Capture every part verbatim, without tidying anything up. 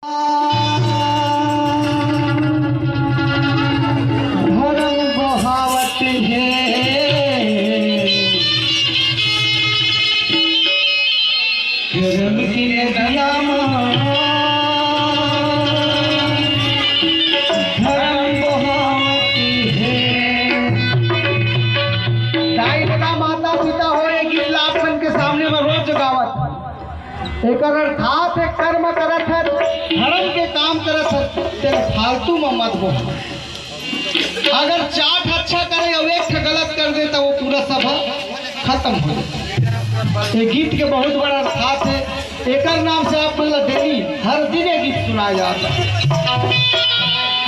धरम बोहावत हे, धरम के नदिया म धरम बोहावत हे। दाई ददा माता पिता हो, ये गीत ला आप मन के सामने में रोज गावत। एकर अर्थात हे, कर्म करत हस, धर्म के काम करत हस, तेला फालतू म मत बोल। अगर चार ठा अच्छा करे अउ एक ठा गलत कर दे, त वो पूरा सभा खत्म हो जाए। ये गीत के बहुत बड़ा अर्थात हे। एकर नाम से आप मन ला डेली हर दिन ये गीत सुनाया जाता है।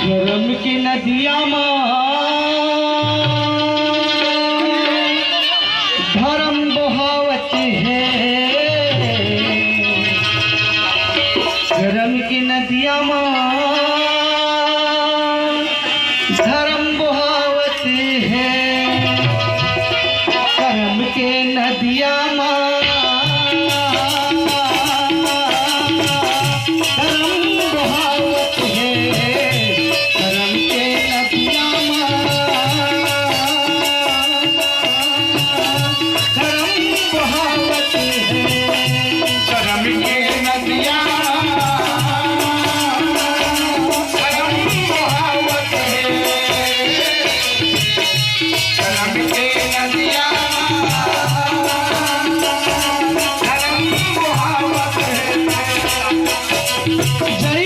धरम के नदिया म धरम बोहावत हे, धरम के नदिया म धरम बोहावत हे, धरम के नदिया म धरम बोहावत हे, धरम के नदिया म धरम बोहावत हे, धरम के नदिया म धरम बोहावत हे, धरम के नदिया म धरम बोहावत हे। जय